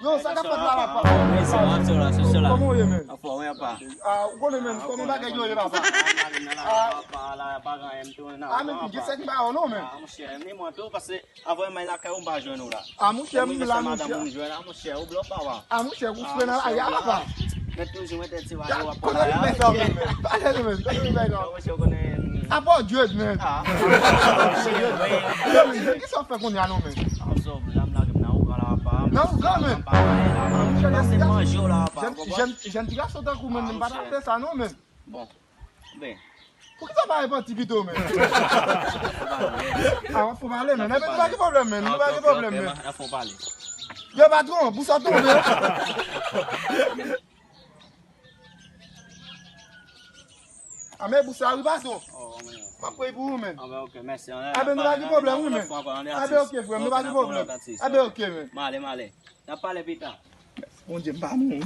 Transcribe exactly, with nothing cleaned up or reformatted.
Yo, sa k ap fèt la, papa? Kòman w ye, men? Ah, ou konnen, men, kòman bagay yo ye, papa? Ah, men, gen sèk m pa wè w non, men. Ah, monchè, m ni mwen tou, paske avè m lakay ou m pa jwenn ou la. Ah, monchè, m la, monchè. Ah, monchè, ou blòf, papa. Ah, monchè, ou fre nan lari a, papa. Mwen toujou mete ti wale w ap pale a. Kote men sa, men? Pale nou, men. Kote men sa? Monchè, ou konnen. Apa w Djed, men. Ah. Yo, men, kisa w fè kounye a non, men? Nan ougan, men. Jèn, jèn, jèn ti gason tankou mwen, men, m pa ta fè sa non, men. Bon. Ben. Poukisa w pa repanti pito, men? Ah, w ap fè pale, men. Ebyen, nou pa gen pwoblèm, men. Nou pa gen pwoblèm, men. Yo, patwon, pou sa tonbe. Ah, men pou sa, wi, patwon. M ap preye pou ou, men. Ah, ben, ok, mèsi. Ah, ben, nou pa gen pwoblèm, wi, men. Ah, ben, ok, frè m, nou pa gen pwoblèm. Ah, ben, ok, men. M ale, m ale. N ap pale pita. Bondye, m pa mouri.